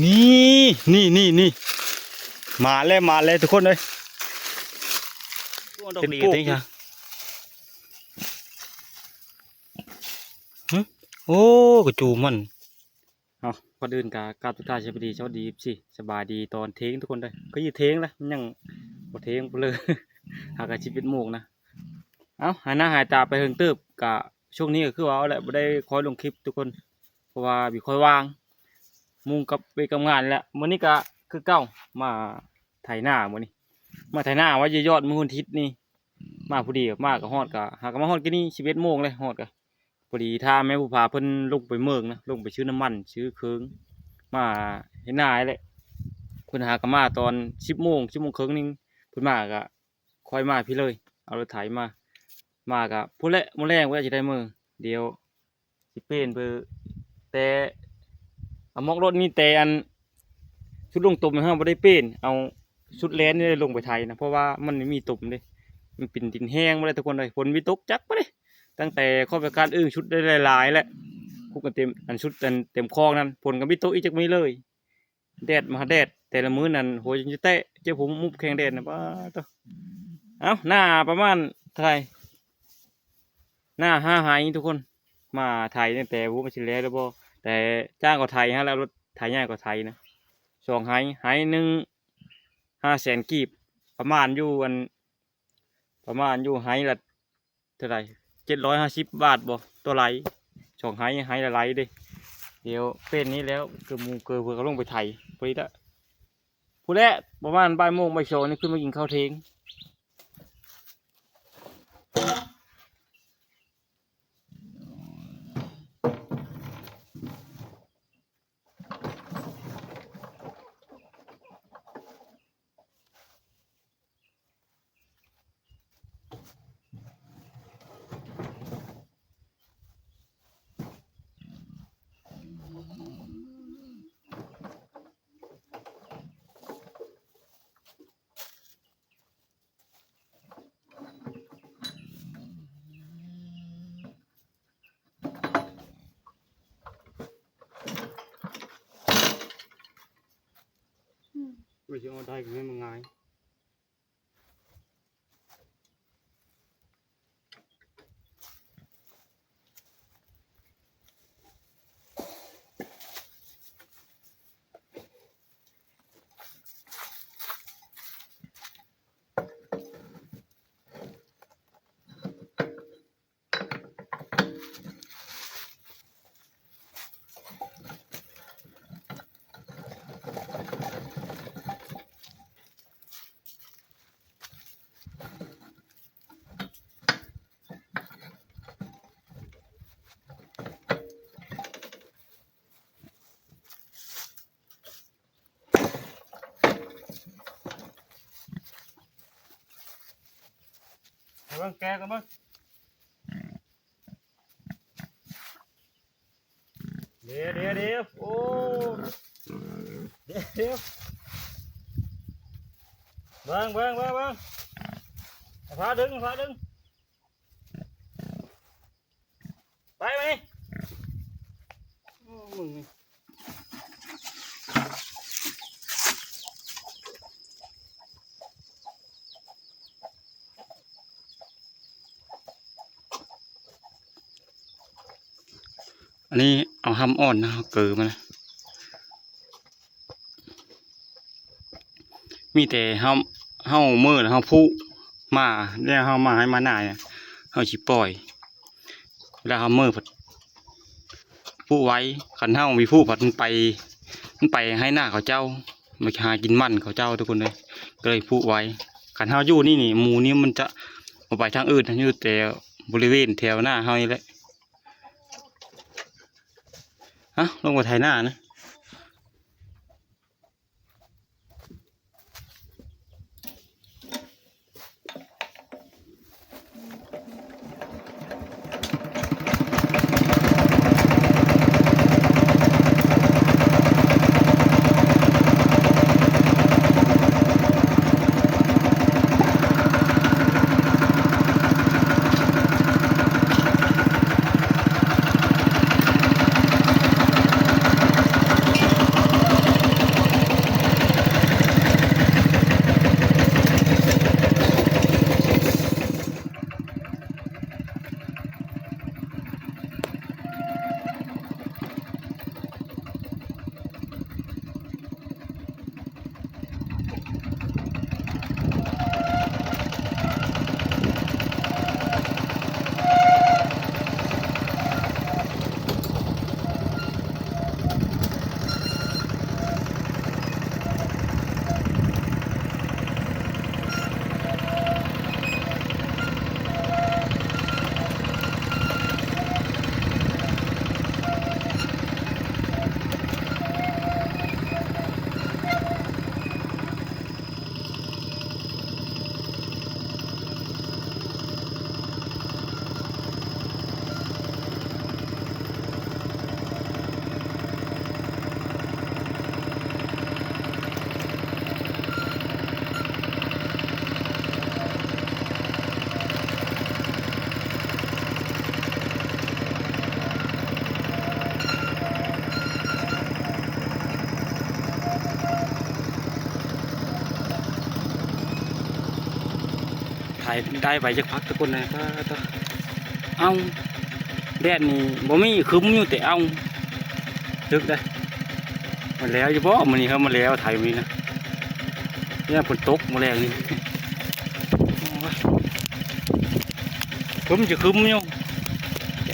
ນີ້ ນີ້ ນີ້ ນີ້ ມາແລ້ວ ມາແລ້ວທຸກຄົນເອີຍ ດອກດີ ເປັນປູກ ເດ້ ຫຶ ໂອ້ ກະຈູມັນ. ເອົາ ກ່ອນອື່ນກະກາບທັກທາຍສະບາຍດີ ສະຫວັດດີ ເອັຟຊີ ສະບາຍດີຕອນເທີ່ຍງທຸກຄົນເດີ ຄືຢູ່ເທີ່ຍງລະ ມັນຍັງບໍ່ເທີ່ຍງພຸ້ນເລີຍ ຫາກະສິບເອັດໂມງນະ. ເອົາ ຫາຍໜ້າຫາຍຕາໄປເຖິງເຕີບ ກະຊ່ວງນີ້ກະຄືວ່າເອົາແຫຼະ ບໍ່ໄດ້ຄ່ອຍລົງຄລິບທຸກຄົນ ເພາະວ່າບໍ່ຄ່ອຍວ່າງ ຫຍຸ້ງກັບວຽກກັບງານແຫຼະ. ມື້ນີ້ກະຄືເກົ່າ ມາໄຖນາມື້ນີ້ ມາໄຖນາວ່າຈະຢອດມື້ວັນທິດນີ້ ມາພໍດີ ມາກະຮອດ ກະຫາກະມາຮອດກະນີ້ ສິບເອັດໂມງເລີຍ ຮອດກະ ພໍດີຖ້າແມ່ຜູ້ພາເພິ່ນລົງໄປເໝິກນະ ລົງໄປຊື້ນ້ຳມັນ ຊື້ເຄື່ອງ ມາເຮັດນາແຫຼະ. ເພິ່ນຫາກະມາຕອນສິບໂມງ ສິບໂມງເຄິ່ງນີ້ ເພິ່ນມາກະຄ່ອຍມາພີ້ເລີຍ ເອົາລົດໄຖມາ ມາກະພຸ້ນແຫຼະ ມື້ແລງວ່າຈະໄດ້ເມືອ ດຽວຊິປ່ຽນເບີ ແຕ່ ອາ ໝອກລົດນີ້ແຕ່ອັນ ຊຸດລົງຕົມເຮົາບໍ່ໄດ້ປ່ຽນ ເອົາຊຸດແລ່ນນີ້ລົງໄປໄຖນະ ເພາະວ່າມັນມີຕົມເດ້ ມັນເປັນດິນແຫ້ງໝົດແລ້ວທຸກຄົນເອີຍ ຝົນບໍ່ຕົກຈັກບາດເດ້. ຕັ້ງແຕ່ຂ້ອຍໄປການອຶ່ງຊຸດໄດ້ຫຼາຍໆແຫຼະ ຄຸກກັນເຕັມ ອັນຊຸດອັນເຕັມຄອກນັ້ນ ຝົນກະບໍ່ຕົກອີກຈັກມື້ເລີຍ. ແດດມາແດດ ແຕ່ລະມື້ນັ້ນຫົວຈົນຈະແຕະ ເຈັບຫົວມຸບແຂງແດດນະ ປາດໂທ້. ເອົ້າ ນາປະມານເທົ່າໃດ ນາຫ້າໄຮ່ທຸກຄົນ ມາໄຖຕັ້ງແຕ່ ບໍ່ຮູ້ວ່າຊິແລ້ວຫຼືບໍ່ ແຕ່ຈ້າງເຂົາໄຖຫັ້ນແຫຼະ ລົດໄຖໃຫຍ່ເຂົາໄຖນະ ສອງໄຮ່ ໄຮ່ໜຶ່ງຫ້າແສນກີບ ປະມານຢູ່ອັນ ປະມານຢູ່ໄຮ່ລະເທົ່າໃດ ເຈັດຮ້ອຍຫ້າສິບບາດບໍ່ ຕໍ່ໄຮ່ ສອງໄຮ່ ໄຮ່ລະໄຮ່ເດ້. ດຽວເປັນນີ້ແລ້ວ ເກີບໝູເກີບເພື່ອກຳລັງໄປໄຖ ພໍດີລະ ພຸ້ນແຫຼະ ປະມານບ່າຍໂມງບ່າຍສອງນີ້ ຂຶ້ນມາກິນເຂົ້າທ່ຽງ. ກວ່າຊິເອົາໄດ້ກະແມ່ນບໍ່ງ່າຍ. ເບິ່ງແກະກັນເບິ່ງ ດຽວ ດຽວ ດຽວ ໂອ້ ດຽວ ດຽວ ເບິ່ງ ເບິ່ງ ເບິ່ງ ເບິ່ງ ພາດຶງ ພາດຶງ ໄປ ໄປ ໂອ້ ມຶງນີ້ ອັນນີ້ເອົາຫຳອ່ອນນະ ເກີມັນນະ ມີແຕ່ເຮົາ ເຮົາເມີແລ້ວເຮົາຜຸມາ ແລ້ວເຮົາມາໄຮ່ມານາ ເຮົາຊິປ່ອຍ ເວລາເຮົາເມີພັດຜຸໄວ້ ຄັນເຮົາບໍ່ຜຸພັດມັນໄປ ມັນໄປໄຮ່ນາເຂົາເຈົ້າ ມາຫາກິນມັນເຂົາເຈົ້າທຸກຄົນເອີຍ ກະເລີຍຜຸໄວ້. ຄັນເຮົາຢູ່ນີ້ນີ້ ໝູນີ້ມັນຈະບໍ່ໄປທາງອື່ນ ຢູ່ແຕ່ບໍລິເວນແຖວນາເຮົານີ້ແຫຼະ. ເອົ້າ ລົງໄປໄຖນານະ. ເ ໄດ້ໄປຈັກພັກທຸກຄົນເອີຍ. ເອົ້າ ແດດນີ້ບໍ່ມີ ຄຶ້ມຢູ່ແຕ່ ເອົ້າ ເລິກເດ້. ມາແລ້ວຢູ່ບໍ່? ມື້ນີ້ເຮົາມາແລ້ວໄຖມື້ນີ້ນະ ຢ້ານຝົນຕົກມື້ແລງນີ້. ໂອ້ຍ ຄຶ້ມຈະຄຶ້ມຢູ່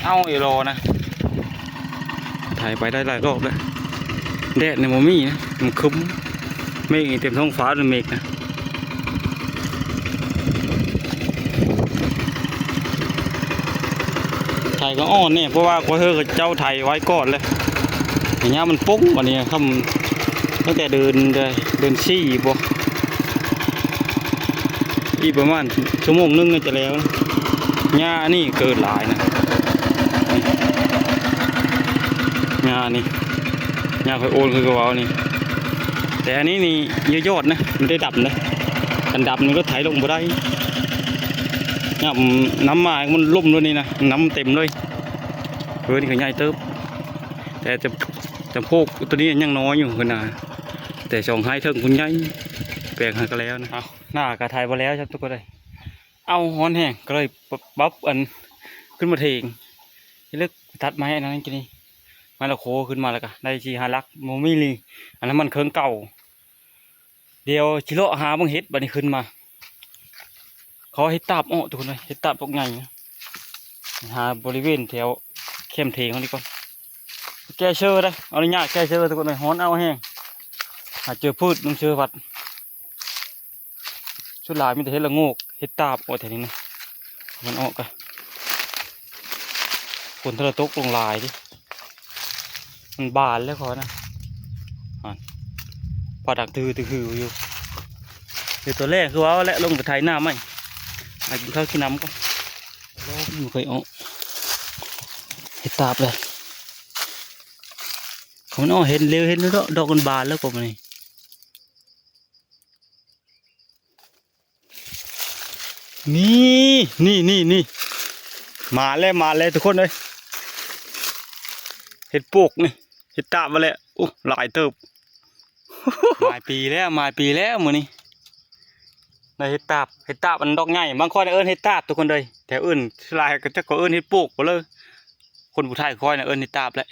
ເອົາອີ່ຫຼໍນະ. ໄຖໄປໄດ້ຫຼາຍຮອບແລ້ວ ແດດນີ້ບໍ່ມີນະ ມັນຄຶ້ມ ເມກນີ້ເຕັມທ້ອງຟ້າເລີຍ ເມກນະ. ໄຖກໍອ່ອນແດ່ ເພາະວ່າຂ້ອຍເຮີເຂົາເຈົ້າໄຖໄວ້ກ່ອນເລີຍ ໄລຍະມັນປົງ. ບັດນີ້ຄ່ຳ ຕັ້ງແຕ່ເດືອນໃດ ເດືອນສີ່ບໍ ອີກປະມານຊົ່ວໂມງໜຶ່ງໜ້າຈະແລ້ວ. ຫຍ້ານີ້ເກີດຫຼາຍນະ ຫຍ້ານີ້ ຫຍ້າຂ້ອຍໂອນຄືເຂົາເວົ້ານີ້. ແຕ່ອັນນີ້ນີ້ ຍອດໆ ນະ ມັນໄດ້ດຳເດ້ ຄັນດຳນີ້ລົດໄຖລົງບໍ່ໄດ້. ຍາມນ້ຳມາມັນລົ້ມໂລດນີ້ນະ ນ້ຳເຕັມເລີຍ. ເອີ ນີ້ກໍໃຫຍ່ເຕີບ ແຕ່ຈຳ ຈຳໂພກໂຕນີ້ຍັງນ້ອຍຢູ່ເພິ່ນນະ ແຕ່ສອງໄຮ່ເທິງພຸ້ນໃຫຍ່ ແປງຫັ້ນກໍແລ້ວນະ. ເອົ້າ ໜ້າກໍໄຖບໍ່ແລ້ວຊ້ຳທຸກຄົນເອີຍ. ເອົ້າ ຮ້ອນແຮງ ກໍເລີຍປັບ ປັບອັນ ຂຶ້ນມາເຖງ ທີ່ເລິກຕັດໄມ້ອັນນັ້ນກິນນີ້ ໄມ້ລະໂຄຂຶ້ນມາ ແລ້ວກໍໄດ້ສີ່ຫ້າຫຼັກ ບໍ່ມີລີ ອັນນັ້ນມັນເຄິ່ງເກົ່າ. ດຽວຊິເລາະຫາເບິ່ງເຫັດ ບັດນີ້ຂຶ້ນມາ ຂໍເຫັດຕາບເອາະທຸກຄົນເອີຍ ເຫັດຕາບດອກໃຫຍ່ນະ. ຫາບໍລິເວນແຖວແຄມເຖງເຮົານີ້ກ່ອນ ແກ້ເຊີເດ້ ອະນຸຍາດແກ້ເຊີທຸກຄົນເອີຍ. ຮ້ອນອ້າວແຮງ ຫາເຈີພືດ ນຳເຊີວັດ ສ່ວນຫຼາຍມີແຕ່ເຫັດລະໂງກ ເຫັດຕາບອອກແຖວນີ້ນະ. ມັນອອກກະ ຝົນທະລະຕົກລົງຫຼາຍເດ້ ມັນບານແລ້ວເຂົານະ. ຫັ້ນ ຟ້າດັກຕື້ໆຢູ່ ດຽວຕອນແລງຄືວ່າແຫຼະ ລົງໄປໄຖນາໃໝ່ ຫາກິນເຂົ້າກິນນ້ຳກ່ອນ. ໂອ້ ມັນເຄີຍອອກ ເຫັດຕາບເລີຍ ເຂົາມັນອອກ ເຫັນເລວ ເຫັນດອກ ດອກມັນບານແລ້ວກໍມານີ້. ນີ້ ນີ້ ນີ້ ນີ້ ມາແລ້ວ ມາແລ້ວທຸກຄົນເອີຍ ເຫັດໂປກນີ້ ເຫັດຕາບມາແລ້ວ. ໂອ້ ຫຼາຍເຕີບ ຫຼາຍປີແລ້ວ ຫຼາຍປີແລ້ວມື້ນີ້ ໄດ້ເຫັດຕາບ ເຫັດຕາບອັນດອກໃຫຍ່ ບາງຄົນເອີ້ນເຫັດຕາບທຸກຄົນເອີຍ ແຖວອື່ນສ່ວນຫຼາຍກໍຈັກເຂົາເອີ້ນເຫັດໂປກບໍ່ເລີຍ. ຄົນຜູ້ໄທຂ້ອຍນະເອີ້ນເຫັດຕາບແຫຼະ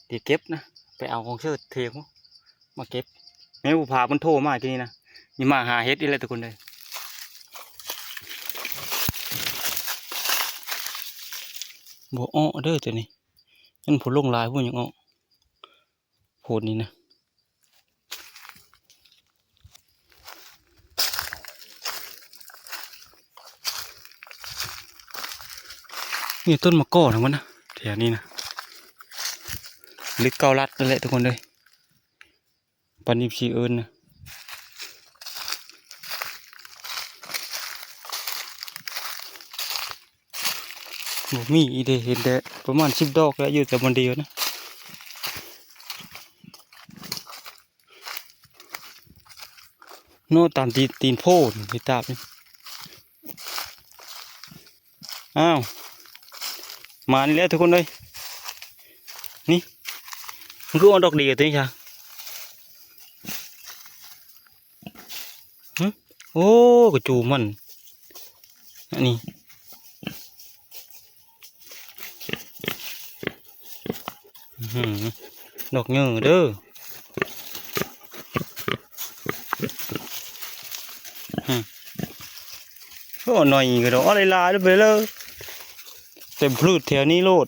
ດຽວເກັບນະ ໄປເອົາຂອງເຊີເທງ ມາເກັບ ແມ່ນຜູ້ພາເພິ່ນໂທມາກີ້ນີ້ນະ ນີ້ມາຫາເຫັດອີກແລ້ວທຸກຄົນເອີຍ. ບໍ່ເອາະເດີຕົວນີ້ ຍັງຜົນລົງຫຼາຍພຸ້ນຍັງເອາະ ໂພດນີ້ນະ. ນີ້ຕົ້ນໝາກກອກນະ ມັນນະ ແຖວນີ້ນະ ເລິກເກົ້າລັດນັ້ນແຫຼະທຸກຄົນເອີຍ ປານນີ້ຊິເອີ້ນນະ. ບໍ່ມີອີກເດ້ ເຫັນແຕ່ປະມານສິບດອກແຫຼະ ຢູ່ແຕ່ບ່ອນດຽວນະ ເນາະ ຕາມຕີນ ຕີນໂພນເຫັດຕາບນີ້. ອ້າວ ມານີ້ແຫຼະທຸກຄົນເອີຍ ນີ້ ມັນຄືອອກດອກດຽວຕົວນີ້ຊະ. ຫຶ ໂອ້ ກະຈູມັນ ອັນນີ້ ອືຫື ດອກເຍີເດີ ຫຶ ໂອ້ ໜ້ອຍກະດອກ ເອົາຫຼາຍໆ ໄປເລີຍ ເຕັມພືດແຖວນີ້ໂລດ.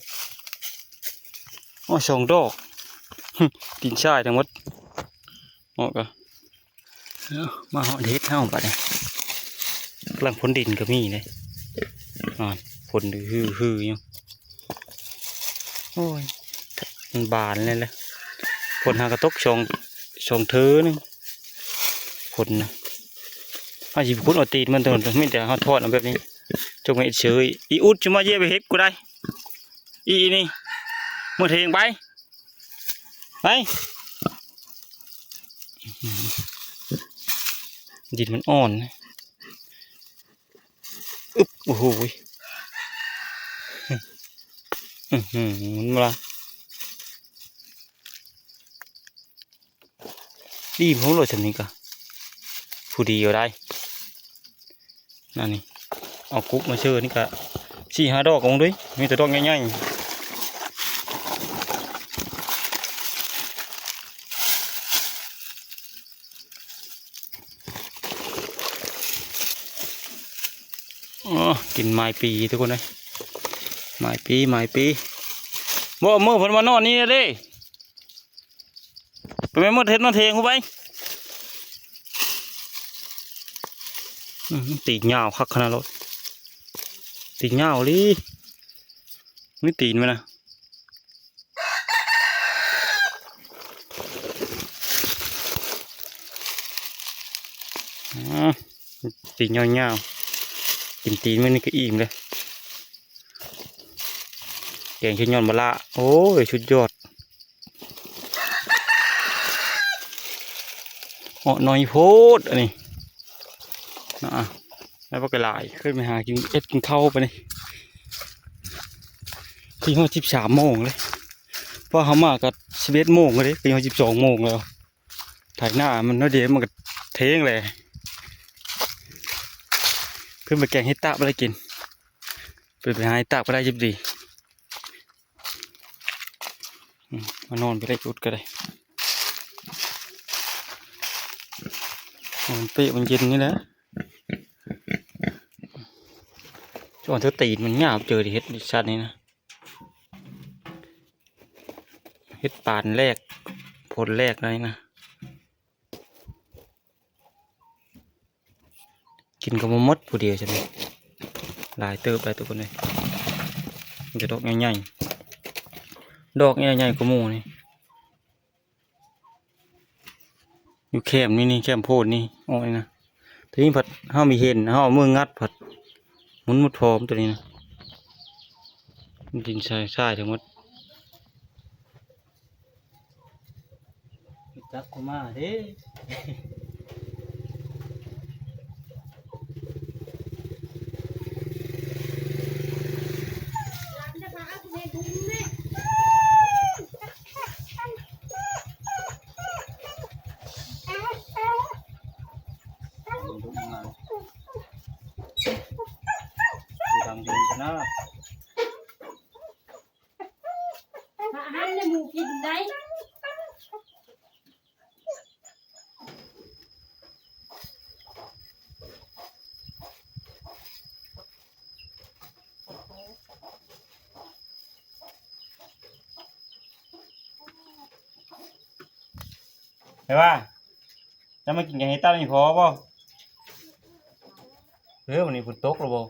ໂອ້ ສອງດອກ ຕີນຊາຍທັງໝົດ ອອກກະ ເອົ້າ ມາຮອດເຫັດເຮົາບາດນີ້ ກຳລັງພົ່ນດິນກະມີເດ້ ອາ ພົ່ນຮືໆຢູ່ ໂອ້ຍ ມັນບານແລ້ວແຫຼະ ຝົນຫາກະຕົກສອງ ສອງເທີໜຶ່ງ ຝົນນະ ເຮົາຊິໄປຂຸດເອົາຕີນມັນໂຕນັ້ນ ມີແຕ່ເຮົາຖອດເອົາແບບນີ້ ຈົ່ງເຮັດເຊີຍ ອີອຸດ ຊິມາຢຽບເຫັດກູໄດ໋ ອີນີ້ ເມືອເຖງໄປ ໄປ ດິນມັນອ່ອນ ອຶບ ໂອ້ໂຫ ອືຫື ມັນມາ ດີ ເຮົາໂລດຊ່ຳນີ້ກະ ຜູ້ດີຢູ່ໄດ໋. ອັນນີ້ ເອົາກຸກມາເຊີນີ້ກະສີ່ຫ້າດອກເອົາເດ້ ມີແຕ່ດອກໃຫຍ່ໆ. ອໍ ກິນໝາຍປີທຸກຄົນເອີຍ ໝາຍປີ ໝາຍປີ. ບໍ່ ມື້ເພິ່ນມານອນນີ້ເດ້. ໄປແມ່ມດເຮັດນອນເທງພຸ້ນໄປ. ອືມ ຕີນຍາວຄັກຂະໜາດໂລດ ຕີນຍາວອີ່ຫຼີ. ນີ້ຕີນມັນນະ ອືມ ຕີນຍາວໆ ກິນຕີນມັນນີ້ກະອີ່ມເລີຍ. ແກງເຮັດຍອດມະລະ ໂອ້ຍ ສຸດຍອດ. ເອາະໜ້ອຍໂພດອັນນີ້ນະ ແລ້ວບໍ່ກະຫຼາຍ. ຂຶ້ນໄປຫາກິນ ເຮັດກິນເຂົ້າບາດນີ້ ຄືຮອດສິບສາມໂມງເລີຍ ເພາະເຮົາມາກະສິບເອັດໂມງເລີຍ ຄືຮອດສິບສອງໂມງແລ້ວ. ໄຖນາມັນໜ້ອຍດຽວມັນກະເທງແຫຼະ. ຂຶ້ນໄປແກງເຫັດຕາບບໍ່ໄດ້ກິນ ໄປ ໄປຫາເຫັດຕາບກະໄດ້ຈິບດີ. ອືມ ມານອນໄປໄດ້ຈຸດກະໄດ້ ນອນເປະ ມັນເຢັນນີ້ແຫຼະ. ຊ່ວງເທື່ອຕີນມັນຍາວ ເຈີເຫັດສັດນີ້ນະ ເຫັດປານແລກ ຜົນແລກເລີຍນະ. ກິນກະບໍ່ໝົດຜູ້ດຽວຊັ້ນ ຫຼາຍເຕີບຫຼາຍ ທຸກຄົນເອີຍ. ມັນຈະດອກໃຫຍ່ໆ ດອກໃຫຍ່ໆກວ່າໝູ່ນີ້ ຢູ່ແຄມນີ້ ນີ້ແຄມໂພນນີ້ ອ້ອຍນະ. ທີນີ້ພັດເຮົາມີເຫັນ ເຮົາເອົາມືງັດພັດໝຸນໝົດພ້ອມໂຕນີ້ນະ ດິນຊາຍ ຊາຍທັງໝົດ. ຈັກກະມາເດ້. ທະຫານໃຫ້ໝູກິນໄດ້. ໄປວ່າ ຈະມາກິນແກງເຫັດຕັບນີ້ພໍບໍ່? ເອີ ວັນນີ້ຝົນຕົກແລ້ວບໍ່?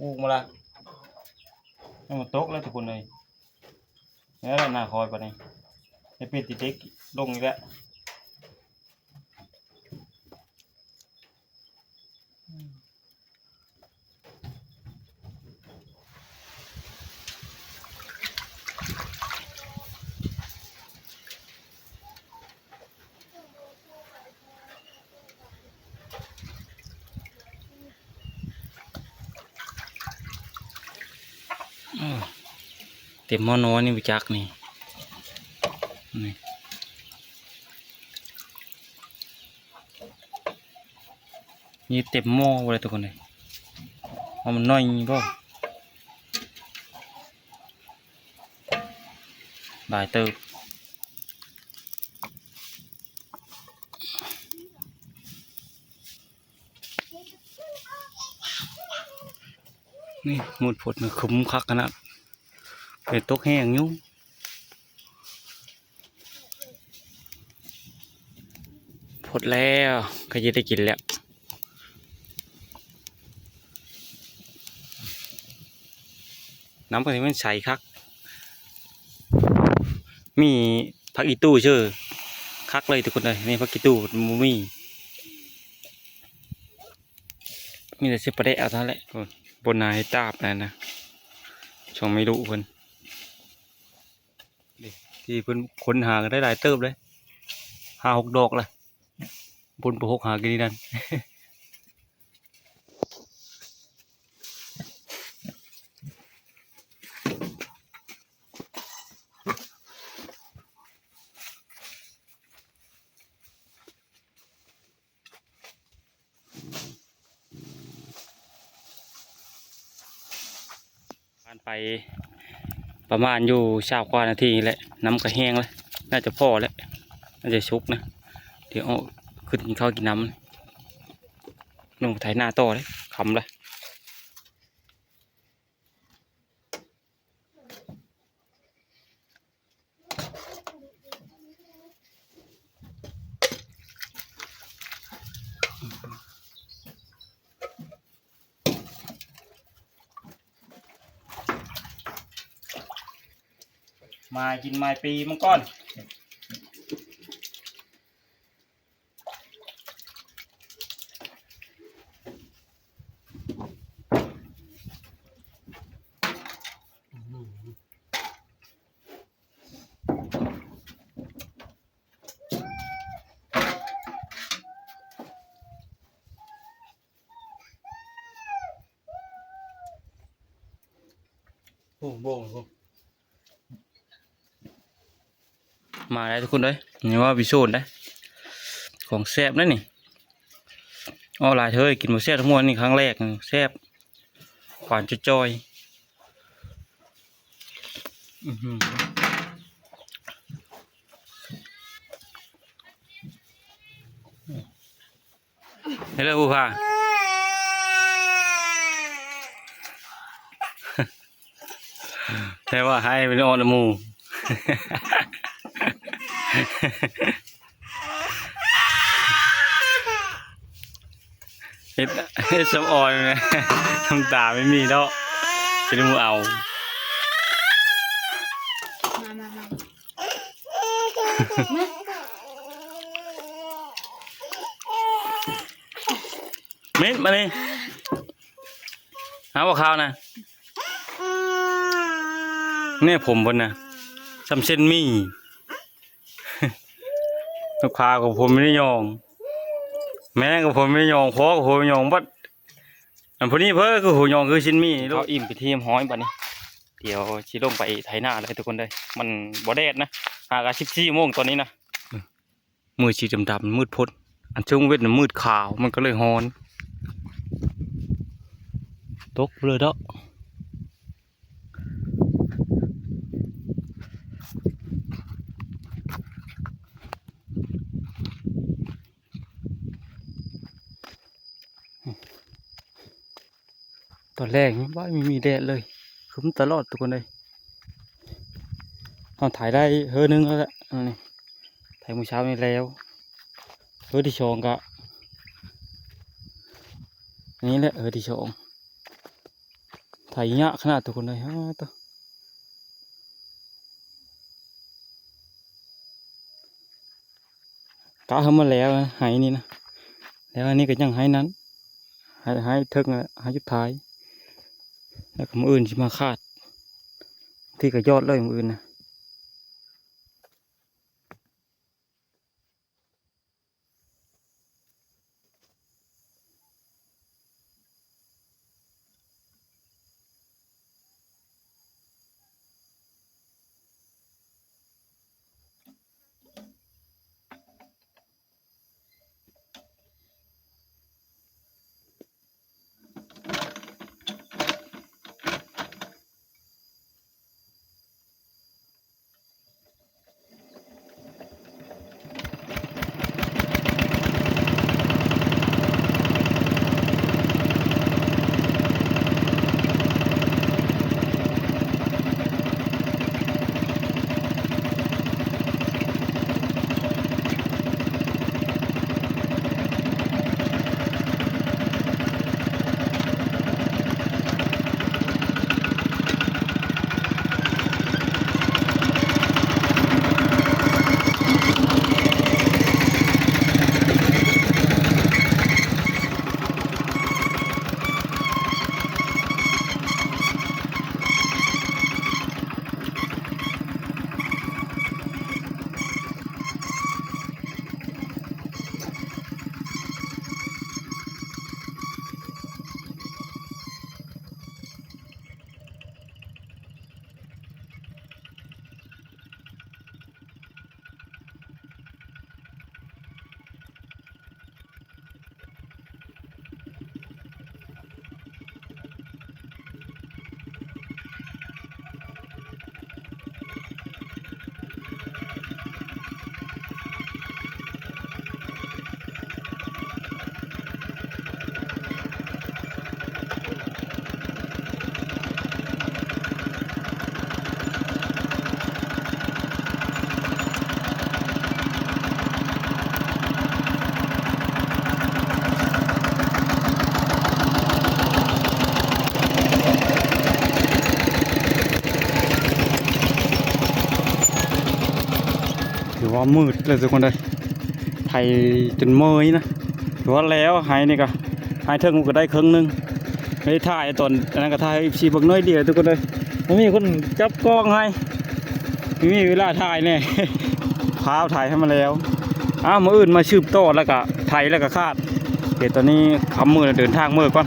ອຸກມາລະ ຍັງບໍ່ຕົກແລ້ວທຸກຄົນເອີຍ. ແລ້ວໜ້າຄອຍບາດນີ້ ໄດ້ເປັນຕິເຕັກລົງອີກແລ້ວ. ເຕັມໝໍ້ນ້ອຍນີ້ບໍ່ຈັກນີ້ ນີ້ ນີ້ເຕັມໝໍ້ບໍ່ໄດ້ທຸກຄົນເອີຍ ເພາະມັນໜ້ອຍບໍ່ ຫຼາຍເຕີບ. ນີ້ໝົດພົດນະ ຄຶ້ມຄັກຂະໜາດ ເປັນຕົກແຮງຢູ່. ພົດແລ້ວ ກະຈະໄດ້ກິນແລ້ວ. ນ້ຳກະຊິແມ່ນໃສຄັກ ມີຜັກອີ່ຕູ່ເຊີ ຄັກເລີຍທຸກຄົນເອີຍ. ນີ້ຜັກອີ່ຕູ່ບໍ່ມີ ມີແຕ່ເສຍປາແດກເທົ່ານັ້ນແຫຼະ. ໂອ້ຍ ບໍ່ໜ້າເຮັດຕາບນັ້ນນະ ຊ່ອງໄມ່ລຸເພິ່ນ ທີ່ເພິ່ນຄົ້ນຫາກະໄດ້ຫຼາຍເຕີບເລີຍ ຫ້າຫົກດອກລະ ບົນປະຫົກຫາກິນນີ້ນັ້ນ. ອ ໄປປະມານຢູ່ຊາວກວ່ານາທີແຫຼະ ນ້ຳກໍແຫ້ງແລ້ວ ໜ້າຈະພໍແລ້ວ ໜ້າຈະສຸກນະ ດຽວເອົາຂຶ້ນກິນເຂົ້າກິນນ້ຳ ລົງໄປໄຖນາຕໍ່ເດ້ ຄ່ຳແລ້ວ. ມາກິນມາຍປີມັງກອນ. ໂອ້ ບໍ່ ບໍ່ ມາແລ້ວທຸກຄົນເອີຍ ນີ້ວ່າພິສູດເດ້ ຂອງແຊບເດ້ນີ້ ເອົາຫຼາຍເທື່ອກິນບໍ່ແຊບ ທັງໝົດນີ້ຄັ້ງແລກ ແຊບ ຫວານຈ່ອຍໆ ອືຫື ເຮັດແລ້ວຜູ້ພາ ແຕ່ວ່າໃຫ້ໄປນອນນຳໝູ່ ເຮັດ ເຮັດສຳອອຍແມ່ ນ້ຳຕາໄມ່ມີເນາະ ຊິໄດ້ໝູ່ເອົາ ມາ ມາ ມາ. ເມັດ ມານີ້ ຫາບໍ່ຄາວນະ ແນ່ຜົມເພິ່ນນະ ສ່ຳເສັ້ນໝີ່ ລູກຄ້າກໍຜົມມີໄດ້ຍອງ ແມ່ກໍຜົມມີໄດ້ຍອງ ພໍ່ກໍຜົມມີໄດ້ຍອງ ບັດ ອັນຜູ້ນີ້ເພິ່ນຄືຫູຍອງຄືຊິ້ນໝີ່ ເຂົ້າອີ່ມເປັນທີ່ຮຽບຮ້ອຍບັດນີ້ ດຽວຊິລົງໄປໄຖນາແລ້ວທຸກຄົນເດີ ມັນບໍ່ແດດນະ ຫາກະສິບສີ່ໂມງຕອນນີ້ນະ ມືດສີດຳໆ ມືດພົດ ອັນຊຸ່ງເວັດນະມືດຂາວ ມັນກໍເລີຍຮ້ອນ ຕົກເລີຍເນາະ. ຕອນແລງນີ້ບໍ່ມີ ມີແດດເລີຍ ຄຶ້ມຕະຫຼອດທຸກຄົນເອີຍ ເຮົາໄຖໄດ້ເຮີໜຶ່ງແລ້ວແຫຼະ ອັນນີ້ໄຖມື້ເຊົ້ານີ້ແລ້ວ ເຮີທີສອງກະ ອັນນີ້ແຫຼະເຮີທີສອງ ໄຖຍາກຂະໜາດທຸກຄົນເອີຍ ອ້າໂຕ. ກະເຮົາມາແລ້ວນະ ໄຮ່ນີ້ນະ ແລ້ວອັນນີ້ກໍຍັງໄຮ່ນັ້ນ ໄຮ່ ໄຮ່ເທິງ ໄຮ່ສຸດທ້າຍ ແລ້ວກໍມື້ອື່ນຊິມາຄາດ ທີ່ກະຍອດເລີຍມື້ອື່ນນະ. ຄວາມມືດເລີຍທຸກຄົນເດີ ໄຖຈົນເມື່ອຍນະ. ຖືວ່າແລ້ວ ໄຮ່ນີ້ກະ ໄຮ່ເທິງມັນກະໄດ້ເຄິ່ງໜຶ່ງ ໄດ້ຖ່າຍຕອນອັນນັ້ນກະຖ່າຍໃຫ້ເອັຟຊີເບິ່ງໜ້ອຍດຽວທຸກຄົນເດີ. ບໍ່ມີຄົນຈັບກ້ອງໃຫ້ ມີເວລາຖ່າຍແດ່ ພາໄຖໃຫ້ມັນແລ້ວ. ອ້າວ ມື້ອື່ນມາສືບຕໍ່ ແລ້ວກະໄຖ ແລ້ວກະຄາດ. ດຽວຕອນນີ້ຄ່ຳມືແລ້ວ ເດີນທາງເມືອກ່ອນ.